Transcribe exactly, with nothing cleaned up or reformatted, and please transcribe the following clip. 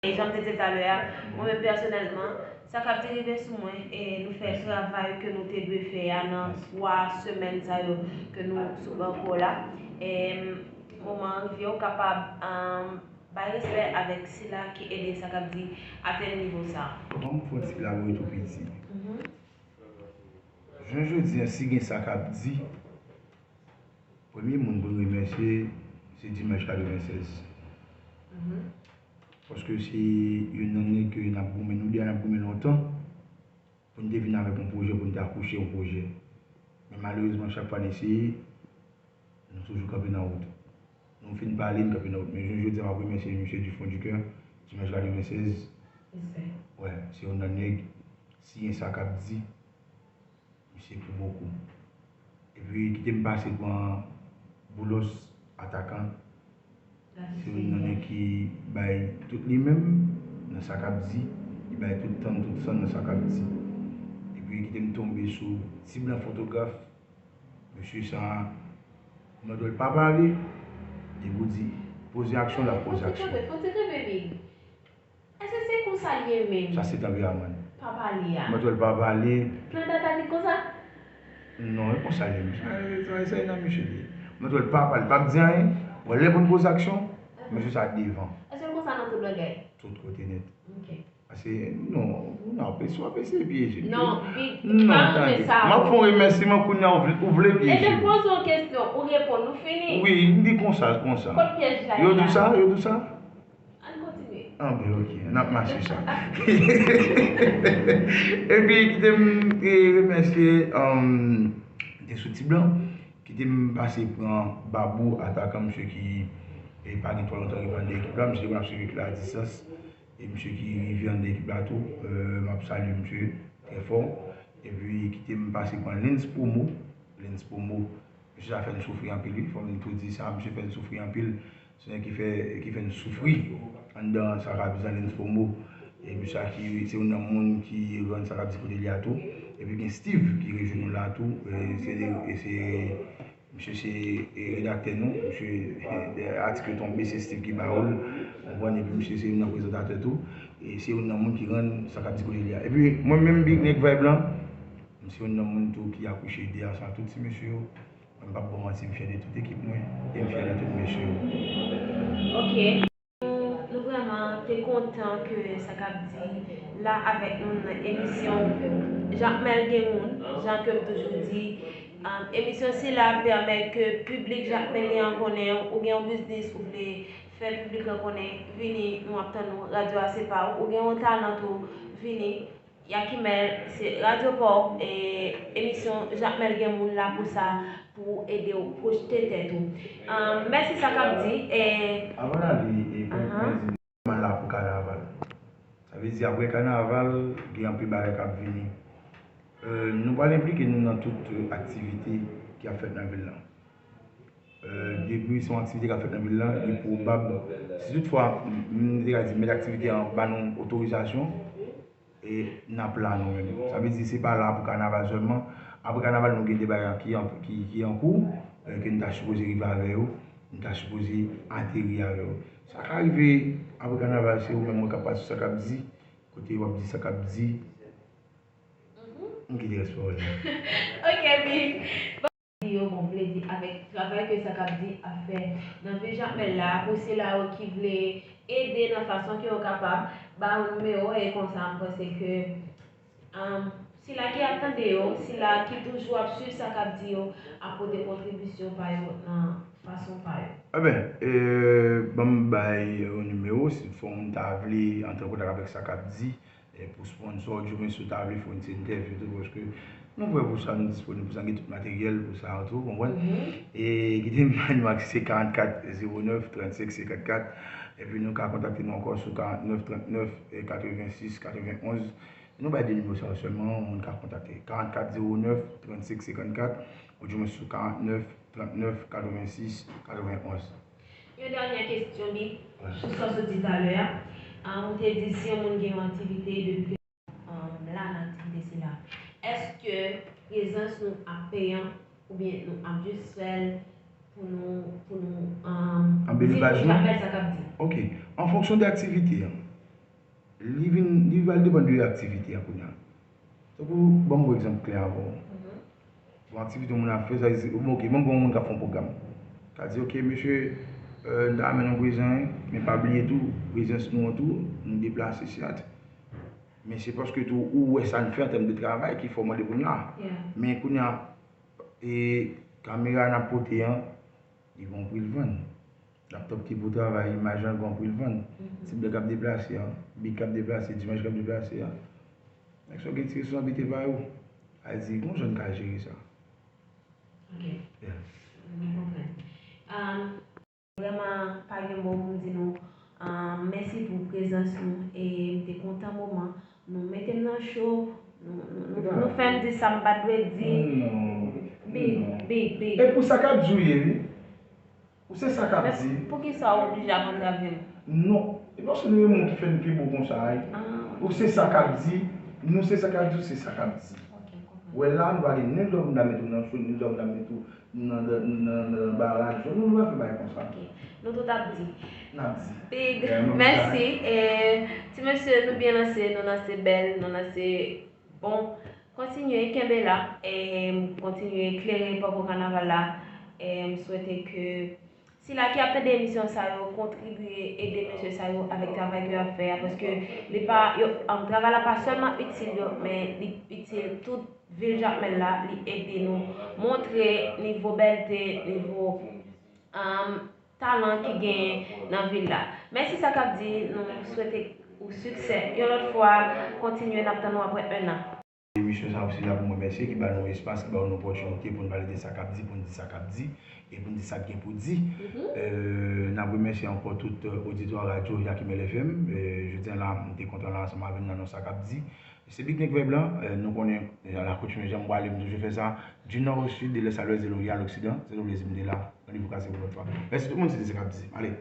E jan m te di l talè a, mwen menm pèsonèlman, sa k ap di rive sou mwen, e nou fè travay ke nou te dwe fè a nan twa semèn sa yo ke nou sou bò la. E moman an rive, ou kapab, um, bay respè avèk sila ki ede sa k ap di atenn nivo sa a. Ban m fè yon ti labori tou piti. Mhm. Jounen jodi a, si gen sa k ap di, premye moun pou n remèsye, se Dimanch katrevennsèz. Mhm. Paske se youn nan nèg ke n ap goumen, nou de a n ap goumen lontan, pou n te vin avèk yon pwojè, pou n te akouche yon pwojè. Men malerezman, chak fwa n eseye, nou toujou kanpe nan wout. Nou fin pale, n kanpe nan wout. Men jounen jodi a, m ap remèsye misye du fond du cœur, Dimanch katrevennsèz. Respè. Wè, se youn nan nèg, si gen sa k ap di, Misye pou bokou. Epi kite m pase pran Boulos, atakan. Se youn nan nèg ki bay tout li menm nan sa k ap di, li bay tout tan, tout san nan sa k ap di. Epi kite m tonbe sou Ti Blan fotograf. Mesye sa, mwen dwe pa pale, depi w di poze aksyon, l ap poze aksyon. Fò ti kanpe, fò ti kanpe, Big. Èske se konsa l ye menm? Sa se tanperaman l. Pa pale a. Mwen twèl pa pale. Plan data ki konsa? Non, e konsa l ye menm. Sa, sa, sa e nan misye li ye. Mwen twèl pa pale, pa di anyen. Bon, lè pou n poze aksyon, mesye sa devan. Èske l konsa nan tout bagay? Tout kote nèt. Ok. Paske, non, non, apre si w ap eseye pyeje m. Non, Big, non, pa renmen sa. M ap fè yon remèsiman kounye a, ou vle, ou vle pyeje m. E te poze yon kesyon, ou reponn, nou fini. Wi, m di konsa, konsa. Kot pyèj la ye la? Yo di w sa, yo di w sa? Ann kontinye. Anben, ok, n ap mache sa. Epi, kite m, e, remèsye, um, de sou Ti Blan. Kite m pase pran Babou, atakan, misye ki, e, pa gen twò lontan rive anndan ekip la. Misye di, "Mwen ap swiv ekip la a distans." E misye ki rive anndan ekip la tou, e, m ap salye misye trè fò. Epi, kite m pase pran Lens Promo. Lens Promo, Mesye sa fè n soufri anpil, wi. Fò m tou di sa, misye fè n soufri anpil. Se nèg ki fè, ki fè n soufri anndan sa k ap di Lens Promo. E misye sa ki, se youn nan moun ki rann sa k ap di kote li a tou. Epi gen Steve ki rejwenn nou la tou. E se, e se, misye se, e, redaktè nou. Misye, e, atik yo tonbe, se Steve ki ba yo l. Ou konprann? Epi misye se youn nan prezantatè tou. E se youn nan moun ki rann sa k ap di kote li a. Epi mwen menm, Big Nèg Vibe lan, m se youn nan moun tou ki akouche ide a, sa tout ti mesye yo. Mwen m p ap ba w manti, m fyè de tout ekip mwen, e m fyè de tout mesye yo. Ok. Nou, nou vrèman te kontan ke sa k ap di la avèk nou nan emisyon Jakmèl gen moun, jan ke m toujou di, um, emisyon sila pèmèt ke piblik Jakmèlyen an konnen ou gen yon biznis ou vle fè piblik lan konnen, vini, nou ap tann ou, radyo a se pa w, ou gen yon talan tou, vini. Jakmèl, se radyo pa w, e, emisyon Jakmèl gen moun la pou sa, pou ede w pwojte tèt ou. Ahn, mèsi sa k ap di, e, avan n ale, e, pou, ahan, pou di, m la pou kanaval. Sa vle di, apre kanaval, gen anpil bagay k ap vini. E, nou pral enplike nou nan tout, e, aktivite ki ap fèt nan vil lan. E, depi se yon aktivite k ap fèt nan vil lan, li pwobab, si toutfwa, m, m te ka di, mèt aktivite an ba nou otorizasyon, e n ap la nou menm. Sa vle di, se pa la pou kanaval sèlman. Apre kanaval, nou gen de bagay ki an, ki, ki an kou, e, ke n ta sipoze rive avè yo, n ta sipoze ateri avè yo. Sa ka rive apre kanaval, se ou menm mwen k ap pase sa k ap di, kote w ap di sa k ap di. M kite rès pa w la. Ok, Big. Di yo, bon, m vle di, avèk travay ke sa k ap di ap fè nan vil Jakmèl la, pou sila yo ki vle ede nan fason ke yo kapab, ba yo nimewo, e konsa, m panse ke, um, sila ki ap tande yo, sila ki toujou ap swiv sa k ap di yo, ap pote kontribisyon pa yo nan fason pa yo. Eben, e, ban m bay yon nimewo, si fò moun ta vle antre an kontak avèk sa k ap di, e, pou sponsor, oudimwen si w ta vle fè yon ti entèvyou tou, paske nou prè pou sa, nou disponib pou sa, gen tout materyèl pou sa tou, konprann? Mhm. E kite m ba nou ak se karannkat zewo nèf trannsenk senkannkat, epi nou ka kontakte nou ankò sou karannèf trannèf, e, katrevensis katrevenonz. Nou bay de nimewo sa yo sèlman, yon moun ka kontakte. Karannkat zewo nèf trannsenk senkannkat, oudimwen sou karannèf trannèf katrevensis katrevenonz. Yon dènyè kesyon, Big, wi, sou sa w sot di talè a. Ah, ou te di si yon moun gen yon aktivite depi ke, ah, la nan aktivite sila. Èske prezans nou ap peyan oubyen nou ap jis fè l pou nou, pou nou, ah, di moun k ap fè l sa k ap di? Ok. An fonksyon de aktivite an. Li vin, li va depann de aktivite a kounye a. Tankou, ban m yon egzanp klè avè w. Yon aktivite yon moun ap fè, sa vle di, bon, ok, ban m pran yon moun k ap fè yon pwogram. Ka di, ok, mesye, euh, n ta renmen nou prezan, men pa bliye tou, prezans nou an tou, nou deplase, sèt. Men se paske tou, ou wè sa n fè an tèm de travay ki fè w mande kounye a. Men kounye a, e kamera n ap pote an, li gon pri l vann. Laptop ki pou travay imaj lan gon pri l vann. Ti blòk k ap deplase an, bik k ap deplase, dimaj k ap deplase an. Nèg sa yo gen ti responsablite pa yo. A di, gon jan n ka jere sa. Ok. Yeah. Mwen konprann. Um, Vrèman, pa gen mo pou m di nou, um, mèsi pou prezans nou. E m te kontan moman. Nou mete m nan cho. Nou, nou, nou, nou fè m di sa m pa t dwe di. Non, big, non. Big, big. E pou sa k ap di w ye, wi. Ou se sa k ap di. Poukisa w oblije ap antrave m? Non. E paske nou gen moun ki fè n pi bo konsa, wi. Ou se sa k ap di. Nou se sa k ap di, ou se sa k ap di. Wè la, nou pa gen ni lòm nan met ou nan cho, ni lòm nan met ou nan, nan, nan, nan baraj. Nou, nou pa fè bagay konsa. Ok. Nou tout ap di. N ap di. Big, mèsi. E, ti mesye, nou byen lanse, nou lanse bèl, nou lanse bon. Kontinye, kenbe la, e kontinye klere pòko kanaval la. E m swete ke sila ki ap tande emisyon sa yo kontribye ede mesye sa yo avèk travay ke y ap fè a, paske li pa, yo, um, travay la pa sèlman itil yo, men li itil tout vil Jakmèl la, li ede nou montre nivo bèlte, nivo, um, talan ki genyen nan vil la. Mèsi sa k ap di, nou swete ou siksè. Yon lòt fwa, kontinye, n ap tann ou apre en an. Emisyon sa a osi la pou m remèsye, ki ba nou espas, ki ba nou opòtinite pou n pale de sa k ap di, pou n di sa k ap di, e pou n di sa k gen pou di. Euh, n ap remèsye ankò tout, euh, oditwa radyo Yakimèl F M. Euh, jodi a la, m te kontan la ansanm avè n nan non sa k ap di. Se Big Nèg Vèb lan, euh, nou konnen, euh, à l'accoutumée, jan m pale, m toujou fè sa, du nord au sud, de l'est à l'ouest, de l'orient à l'occident, se nou vle di m te la, nan nivo kase pou lòt fwa. Mèsi tout moun, se te sa k ap di. Ale.